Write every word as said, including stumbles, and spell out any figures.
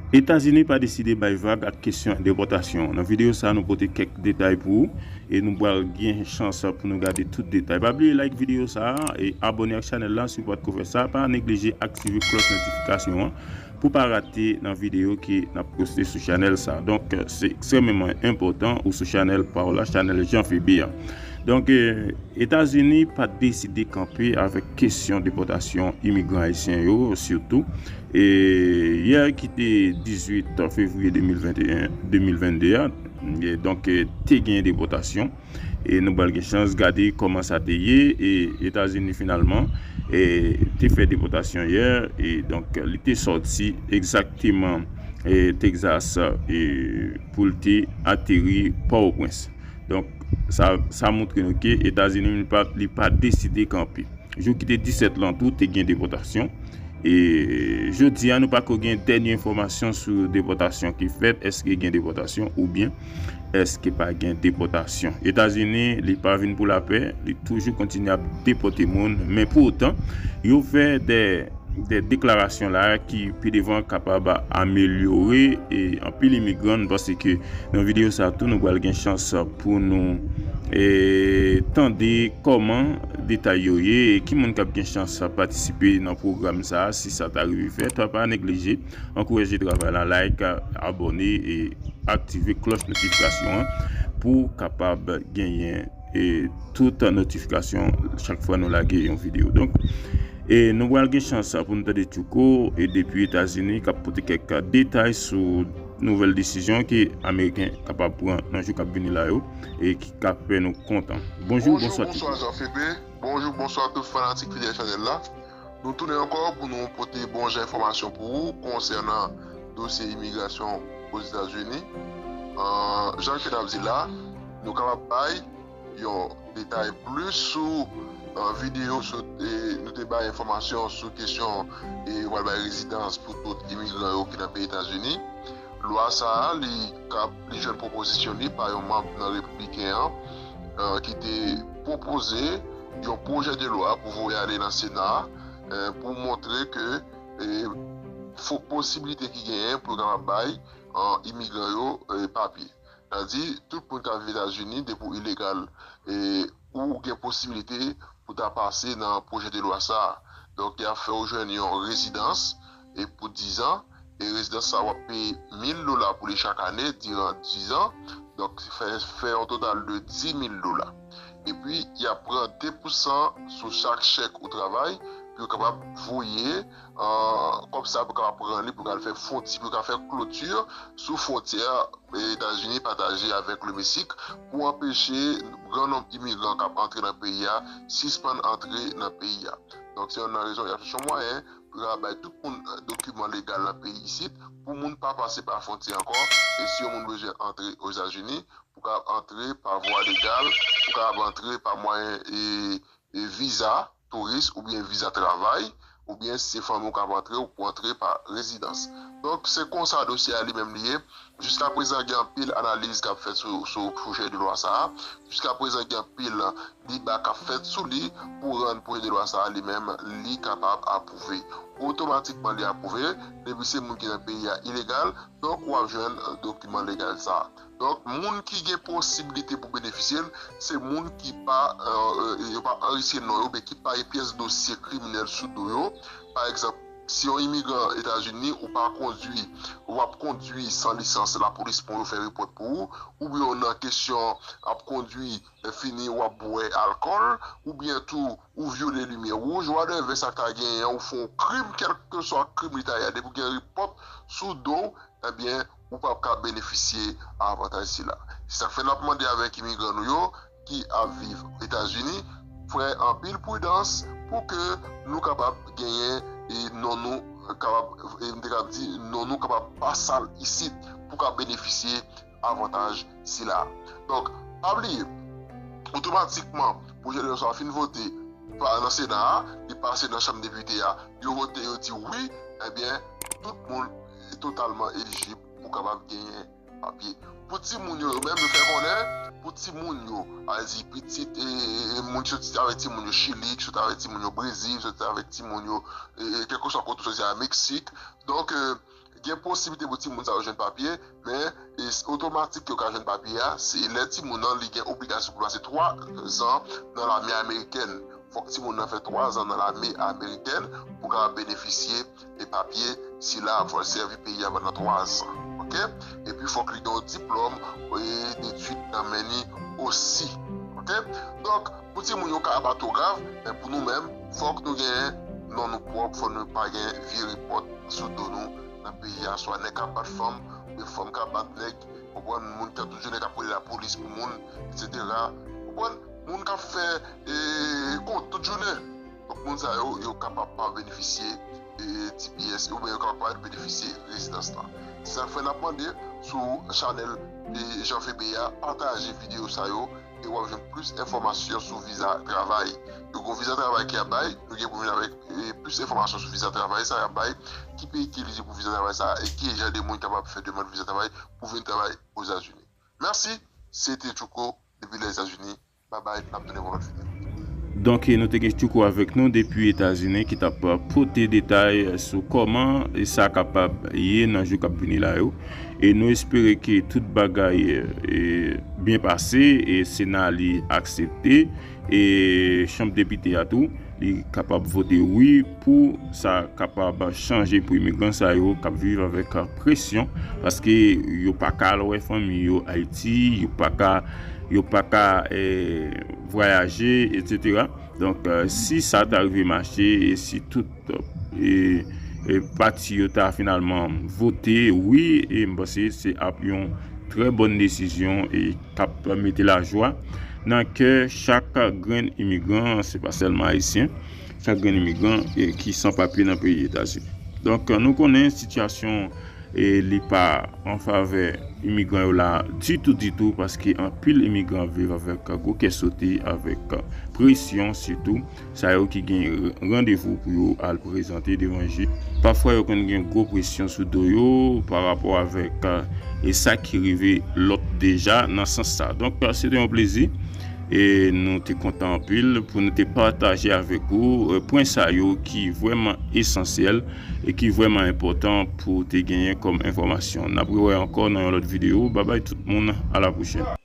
Etazini pa deside bay vag ak kesyon depòtasyon. Nan videyo sa a, nou pote kèk detay pou ou e nou pral gen chans pou nou gade tout detay. Pa bliye like videyo sa a e abòne ak chanèl la si w pa t ko fè sa. Pa neglije aktive klòch notifikasyon an pou pa rate nan videyo ke n ap poste sou chanèl sa a. Donk, se ekstrèmeman enpòtan ou sou chanèl pa w la, chanèl Jean Febe a. Donk, Etazini pa t deside kanpe avèk kesyon depòtasyon imigran ayisyen yo, sitou. E yè ki te dizuit fevriye de mil venteyen, de mil vennde a, e donk, e, te gen depòtasyon. E nou pral gen chans gade kòman sa te ye. E Etazini finalman, e, te fè depòtasyon yè. E donk, li te sòti egzakteman, e, Texas, e, pou l te ateri Pòtoprens. Donk, sa, sa montre nou ke Etazini li pa, li pa deside kanpe. Jou ki te disèt lan tou, te gen depòtasyon. E jodi a, nou pa ko gen dènye enfòmasyon sou depòtasyon ki fèt. Èske gen depòtasyon oubyen èske pa gen depòtasyon? Etazini, li pa vin pou lapè, li toujou kontinye ap depòte moun. Men pou otan, yo fè de de deklarasyon la ki pi devan kapab amelyore e anpil imigran, paske nan videyo sa tou nou pral gen chans pou nou, e, tande kòman detay yo ye e ki moun k ap gen chans patisipe nan pwogram sa a si sa ta rive fèt. Pa neglije ankouraje travay la, like, abòne e aktive klòch notifikasyon an pou kapab genyen e tout notifikasyon chak fwa nou lage yon videyo. Donk, e nou pral gen chans pou nou tande Tchouko e depi Etazini k ap pote kèk detay sou nouvèl desizyon ke Ameriken kapab pran nan jou k ap vini la yo e ki ka fè nou kontan. Bonjou, bonswa Tchouko. Bonjou, bonswa Jean Febe. Bonjou, bonswa tout fanatik fidèl chanèl la. Nou tounen ankò pou nou pote bon jan enfòmasyon pou ou konsènan dosye imigrasyon Ozetazini. Jan Febe ap di la, nou kapab bay yon detay plis sou, e, videyo sou, e, nou te bay enfòmasyon sou kesyon, e, yo pral bay rezidans pou tout imigran yo ki nan peyi Etazini. Lwa sa a, li ka, li jwenn pwopozisyon li pa yon manm nan Repibliken an, e, ki te pwopoze yon pwojè de lwa pou voye ale nan Sena a, e, pou montre ke, e, fo posibilite ki genyen pou yo kapab bay, e, imigran yo, e, papye. Sa di, tout moun k ap viv Etazini, depi w ilegal, e, ou gen posibilite pou ta pase nan pwojè de lwa sa a. Donk, y ap fè w jwenn yon rezidans, e, pou dizan, e rezidans sa a w ap peye mil dola pou li chak ane, diran dizan. Donk, fè, fè yon total de dis mil dola. Epi, y ap pran de pousan sou chak chèk ou travay, pou yo kapab voye, e, kòb sa a pou kapab pran li, pou yo kapab fè fwonti, pou yo kapab fè kloti sou fwontyè Etazini pataje avèk Lemesik pou anpeche gran nonb imigran k ap antre nan peyi a sispann antre nan peyi a. Donk, se youn nan rezon y ap chèche yon mwayen pou yo kapab bay tout moun, e, dokiman legal nan peyi isit, pou moun pa pase pa fwontyè ankò. E si yon moun bezwen antre Ozetazini, pou kapab antre pa vwa legal, pou kapab antre pa mwayen, e, e viza touris oubyen viza travay, oubyen si se fanmi w k ap antre, ou pou antre pa rezidans. Donk, se konsa dosye a li menm li ye. Jiskaprezan, gen anpil analiz k ap fèt sou, sou pwojè de lwa sa a. Jiskaprezan, gen anpil deba k ap fèt sou li pou rann pwojè de lwa sa a li menm, li kapab apwouve. Otomatikman, li apwouve. Depi se moun ki nan peyi a ilegal, donk, w ap jwenn, e, dokiman legal sa a. Donk, moun ki gen posibilite pou benefisye l, se moun ki pa, e, e, yo pa anrejistre non yo, oubyen ki pa gen pyès dosye kriminèl sou do yo. Pa egzanp, si yon imigran Etazini, ou pa kondwi, ou ap kondwi san lisans, lapolis pran w, yo fè repòt pou ou, oubyen w nan kesyon ap kondwi, lè fini w ap bwè alkòl, oubyen tou ou vyole limyè wouj, whatever sa k ta genyen an, ou fè yon krim, kèlkeswa krim li ta ye a, depi w gen repòt sou do w, ebyen, ou p ap ka benefisye avantaj sila. Se sa k fè n ap mande avèk imigran nou yo ki ap viv Etazini, fè anpil pridans pou ke nou kapab genyen, e, non nou kapab, e, m te kapab di, non nou kapab pa sal isit pou ka benefisye avantaj sila. Donk, pa bliye, otomatikman, pwojè de lwa sa a fin vote pa, nan Sena a, li pase nan Chanm Depite a, yo vote, yo di wi, ebyen, tout moun totalman elijib pou kapab genyen papye. Pou timoun yo, yo menm, yo fè konnen, pou timoun yo, a di pitit, e, e, e, moun ki soti avèk timoun yo Chili, ki soti avèk timoun yo Brezil, ki soti avèk timoun yo, e, e, kèlkeswa kote w soti a Meksik. Donk, e, gen posiblite pou timoun sa yo jwenn papye, men e s- otomatik yo ka jwenn papye a, se lè timoun nan li gen obligasyon pou l pase twa zan nan lame amerikèn. Fòk timoun nan fè twa zan nan lame amerikèn pou kapab benefisye e papye sila, fò l sèvi peyi a pandan twa zan. Oke? Epi fòk li gen yon diplòm e detid nan men li osi. Oke? Donk, pou timoun yo ka pa twò grav, men pou nou menm, fòk nou gen non nou pwòp, fòk nou pa gen vye repòt sou do nou nan peyi a, swa nèg k ap bat fanm, oubyen fanm k ap bat nèg, konprann, moun k ap tout jounen k ap rele lapolis pou moun, etsetera. Konprann, moun k ap fè e, kont tout jounen. Donk, moun sa yo, yo kapab pa benefisye e, T P S, oubyen yo kapab pa benefisye rezidans lan. Se sa k fè n ap mande sou chanèl e, Jean Febe a, pataje videyo sa yo, e w ap jwenn plis enfòmasyon sou viza travay. Yo gen viza travay ki ap bay, nou gen pou vin avèk e, plis enfòmasyon sou viza travay sa y ap bay, ki peyi ki elijib pou viza travay sa, e ki jan de moun kapab fè demann viza travay pou vin travay Ozetazini. Mèsi, se te Tchouko depi Lèzetazini. Babay, n ap tounen pou lòt videyo. Donk, e, nou te gen Tchouko avèk nou depi Etazini ki t ap pote detay sou kòman e sa kapab ye nan jou k ap vini la yo. E nou espere ke tout bagay e, byen pase e Sena li aksepte e Chanm Depite a tou li kapab vote wi pou sa kapab chanje pou imigran sa yo k ap viv avèk presyon, paske yo pa ka al wè fanmi yo Ayiti, yo pa ka, yo pa ka e, vwayaje, etsetera. Donk, e, si sa ta rive mache e si tout e, e, pati yo ta finalman vote wi, e m panse se ap yon trè bòn desizyon e k ap mete lajwa nan kè chak grenn imigran, se pa sèlman ayisyen, chak grenn imigran e, ki san papye nan peyi Etazini. Donk, nou konnen sitiyasyon e, li pa an favè imigran yo la ditou, ditou, paske anpil imigran viv avèk gwo kè sote, avèk presyon sitou, sa yo ki gen randevou pou yo al prezante devan jij. Pafwa yo konn gen gwo presyon sou do yo pa rapò avèk e, sa ki rive lòt deja nan sans sa. Donk, se te yon plezi e nou te kontan anpil pou nou te pataje avèk ou e, pwen sa yo ki vrèman esansyèl e ki vrèman enpòtan pou te genyen kòm enfòmasyon. N ap rewè ankò nan yon lòt videyo. Babay tout moun, a la pwochèn.